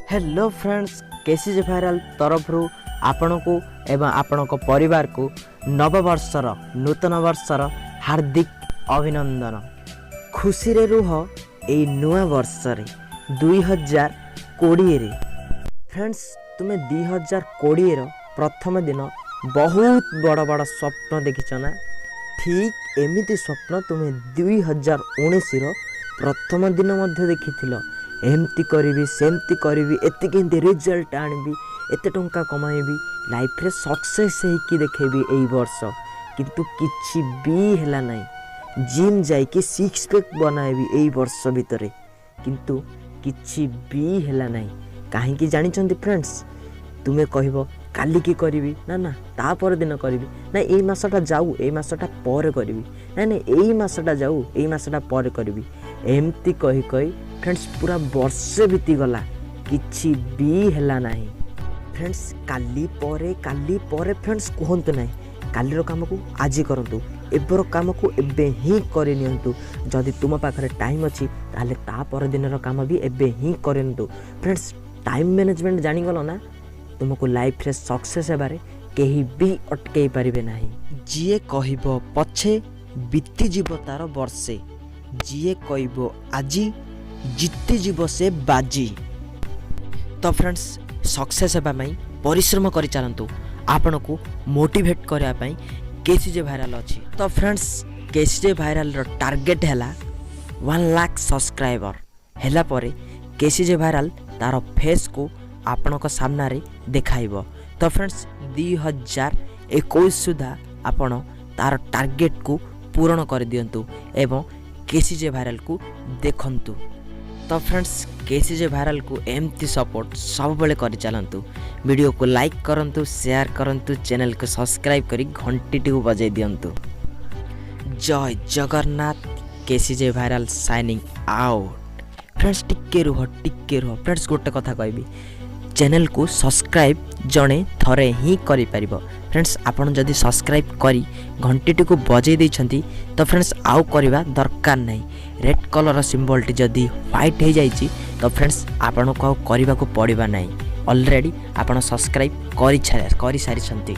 Hello friends, କେସିଜେ viral ତରଫରୁ ଆପଣଙ୍କୁ ଏବଂ ଆପଣଙ୍କ ପରିବାରକୁ ନବବର୍ଷର, ନୂତନ ବର୍ଷର ହାର୍ଦ୍ଦିକ ଅଭିନନ୍ଦନ। ଖୁସିରେ ରୁହ ଏଇ ନୂଆ ବର୍ଷରେ 2020ରେ। ଫ୍ରେଣ୍ଡସ୍, ତୁମେ 2020ର ପ୍ରଥମ ଦିନ ବହୁତ ବଡ଼ ବଡ଼ ସ୍ୱପ୍ନ ଦେଖିଛ ନା? ଠିକ୍ ଏମିତି ସ୍ୱପ୍ନ ତୁମେ 2019ର ପ୍ରଥମ ଦିନ ମଧ୍ୟ ଦେଖିଥିଲ। ଏମିତି କରିବି, ସେମିତି କରିବି, ଏତିକି ଏମିତି ରେଜଲ୍ଟ ଆଣିବି, ଏତେ ଟଙ୍କା କମାଇବି, ଲାଇଫରେ ସକ୍ସେସ୍ ହେଇକି ଦେଖେଇବି ଏଇ ବର୍ଷ। କିନ୍ତୁ କିଛି ବି ହେଲା ନାହିଁ। ଜିମ୍ ଯାଇକି ସିକ୍ସ ପ୍ୟାକ୍ ବନାଇବି ଏଇ ବର୍ଷ ଭିତରେ, କିନ୍ତୁ କିଛି ବି ହେଲା ନାହିଁ। କାହିଁକି ଜାଣିଛନ୍ତି ଫ୍ରେଣ୍ଡସ୍? ତୁମେ କହିବ କାଲିକି କରିବି, ନା ନା ତା ପରଦିନ କରିବି, ନା ଏଇ ମାସଟା ଯାଉ, ଏଇ ମାସଟା ପରେ କରିବି, ନାଇଁ ନାଇଁ ଏଇ ମାସଟା ଯାଉ, ଏଇ ମାସଟା ପରେ କରିବି। ଏମିତି କହି କହି ଫ୍ରେଣ୍ଡସ୍ ପୁରା ବର୍ଷେ ବିତିଗଲା, କିଛି ବି ହେଲା ନାହିଁ। ଫ୍ରେଣ୍ଡସ୍, କାଲି ପରେ, କାଲି ପରେ ଫ୍ରେଣ୍ଡସ୍ କୁହନ୍ତୁ ନାହିଁ। କାଲିର କାମକୁ ଆଜି କରନ୍ତୁ, ଏବେର କାମକୁ ଏବେ ହିଁ କରିନିଅନ୍ତୁ। ଯଦି ତୁମ ପାଖରେ ଟାଇମ୍ ଅଛି, ତାହେଲେ ତା ପରଦିନର କାମ ବି ଏବେ ହିଁ କରିନିଅନ୍ତୁ। ଫ୍ରେଣ୍ଡସ୍, ଟାଇମ୍ ମ୍ୟାନେଜମେଣ୍ଟ ଜାଣିଗଲ ନା, ତୁମକୁ ଲାଇଫରେ ସକ୍ସେସ୍ ହେବାରେ କେହି ବି ଅଟକେଇ ପାରିବେ ନାହିଁ। ଯିଏ କହିବ ପଛେ, ବିତିଯିବ ତାର ବର୍ଷେ। ଯିଏ କହିବ ଆଜି, ଜିତିଯିବ ସେ ବାଜି। ତ ଫ୍ରେଣ୍ଡସ୍, ସକ୍ସେସ୍ ହେବା ପାଇଁ ପରିଶ୍ରମ କରିଚାଲନ୍ତୁ। ଆପଣଙ୍କୁ ମୋଟିଭେଟ୍ କରିବା ପାଇଁ କେସିଜେ ଭାଇରାଲ ଅଛି। ତ ଫ୍ରେଣ୍ଡସ୍, କେସିଜେ ଭାଇରାଲର ଟାର୍ଗେଟ୍ ହେଲା 1 ଲାଖ ସବସ୍କ୍ରାଇବର। ହେଲା ପରେ କେସିଜେ ଭାଇରାଲ ତା'ର ଫେସ୍କୁ ଆପଣଙ୍କ ସାମ୍ନାରେ ଦେଖାଇବ। ତ ଫ୍ରେଣ୍ଡସ୍, 2021 ସୁଦ୍ଧା ଆପଣ ତା'ର ଟାର୍ଗେଟକୁ ପୂରଣ କରିଦିଅନ୍ତୁ ଏବଂ କେସିଜେ ଭାଇରାଲକୁ ଦେଖନ୍ତୁ। ତ ଫ୍ରେଣ୍ଡସ୍, କେସିଜେ ଭାଇରାଲକୁ ଏମିତି ସପୋର୍ଟ ସବୁବେଳେ କରିଚାଲନ୍ତୁ। ଭିଡ଼ିଓକୁ ଲାଇକ୍ କରନ୍ତୁ, ସେୟାର କରନ୍ତୁ, ଚ୍ୟାନେଲକୁ ସବସ୍କ୍ରାଇବ୍ କରି ଘଣ୍ଟିଟିକୁ ବଜାଇ ଦିଅନ୍ତୁ। ଜୟ Jagannath. KCJ viral signing out. Friends, ଟିକେ ରୁହ, ଟିକେ ରୁହ। ଫ୍ରେଣ୍ଡସ୍, ଗୋଟେ କଥା କହିବି। ଚ୍ୟାନେଲକୁ ସବସ୍କ୍ରାଇବ୍ ଜଣେ ଥରେ ହିଁ କରିପାରିବ। ଫ୍ରେଣ୍ଡସ୍, ଆପଣ ଯଦି ସବସ୍କ୍ରାଇବ୍ କରି ଘଣ୍ଟିଟିକୁ ବଜାଇ ଦେଇଛନ୍ତି, ତ ଫ୍ରେଣ୍ଡସ୍ ଆଉ କରିବା ଦରକାର ନାହିଁ। ରେଡ଼୍ କଲର୍ ସିମ୍ବଲଟି ଯଦି ହ୍ୱାଇଟ୍ ହେଇଯାଇଛି, ତ ଫ୍ରେଣ୍ଡସ୍ ଆପଣଙ୍କୁ ଆଉ କରିବାକୁ ପଡ଼ିବ ନାହିଁ। ଅଲରେଡ଼ି ଆପଣ ସବସ୍କ୍ରାଇବ୍ କରିସାରିଛନ୍ତି।